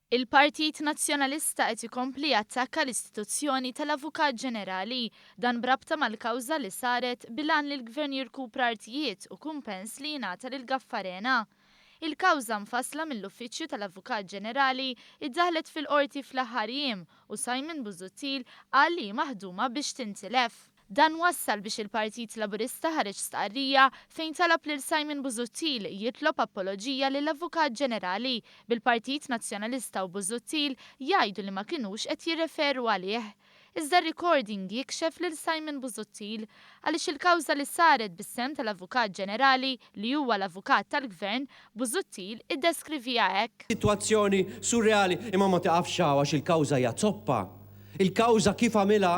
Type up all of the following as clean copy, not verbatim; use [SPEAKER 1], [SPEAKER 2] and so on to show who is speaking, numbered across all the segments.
[SPEAKER 1] Il-Partit Nazzjonalista qed ikompli jattakka l-istituzzjoni tal-Avukat Ġenerali, dan b'rabta mal-kawża li saret bil-għan li l-Gvern jirkupra artijiet u kumpens li jingħata lil Gaffarena. Il-kawża mfassla mill-Uffiċċju tal-Avukat Ġenerali iddaħħlet fil-Qorti fl-aħħar jiem u Simon Busuttil qal li hi maħduma biex tintilef. Dan wassal biex il-Partit Laburista ħareġ stqarrija fejn talab lil Simon Busuttil jitlob apoloġija lill-Avukat Ġenerali, bil-Partit Nazzjonalista u Busuttil jgħidu li ma kinux qed jirreferu għalih. Iżda r-recording jikxef lil Simon Busuttil, għaliex il-kawża li saret bis-sehem tal-Avukat Ġenerali, li huwa l-avukat tal-Gvern, Busuttil iddeskriviha hekk.
[SPEAKER 2] Sitwazzjoni surreali, imma ma tiqafx hawn għax il-kawża hija zoppa. Il-kawża kif għamilha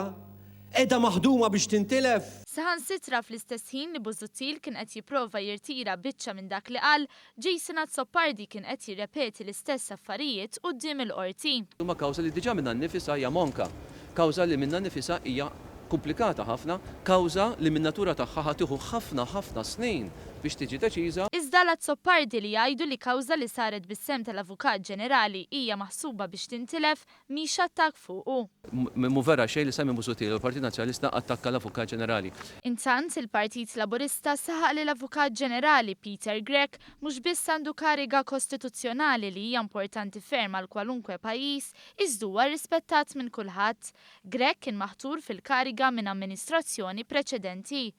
[SPEAKER 2] qiegħda maħduma biex tintilef.
[SPEAKER 1] Saħansitra fl-istess ħin li Busuttil kien qed jipprova jirtira biċċa minn dak li qal, Jason Azzopardi kien qed jirrepeti l-istess affarijiet quddiem il-Qorti.
[SPEAKER 3] Huma kawża li diġà minnha nnifisha hija monka, kawża li minnha nnifisha hija komplikata ħafna, kawża li min-natura tagħha ħa tieħu ħafna ħafna snin biex tiġi deċiża.
[SPEAKER 1] Iżda l-Azzopardi li jgħidu li kawża li saret bis-sehem tal-Avukat Ġenerali hija maħsuba biex tintilef mhix attakk fuqu.
[SPEAKER 3] Mhu vera xejn li Simon Busuttil u l-Partit Nazzjonalista attakka l-Avukat Ġenerali.
[SPEAKER 1] Intant, il-Partit Laburista saħaq li l-Avukat Ġenerali Peter Grech mhux biss għandu kariga kostituzzjonali li hija importanti ferm għal kwalunkwe pajjiż, iżda huwa rrispettat minn kulħadd. Grech kien maħtur fil-kariga minn amministrazzjoni preċedenti.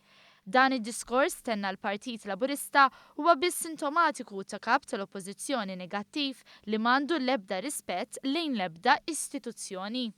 [SPEAKER 1] Dan id-diskors, tenna l-Partit Laburista, huwa biss sintomatiku ta' Kap tal-Oppożizzjoni negattiv li m'għandu l-ebda rispett lejn l-ebda istituzzjoni.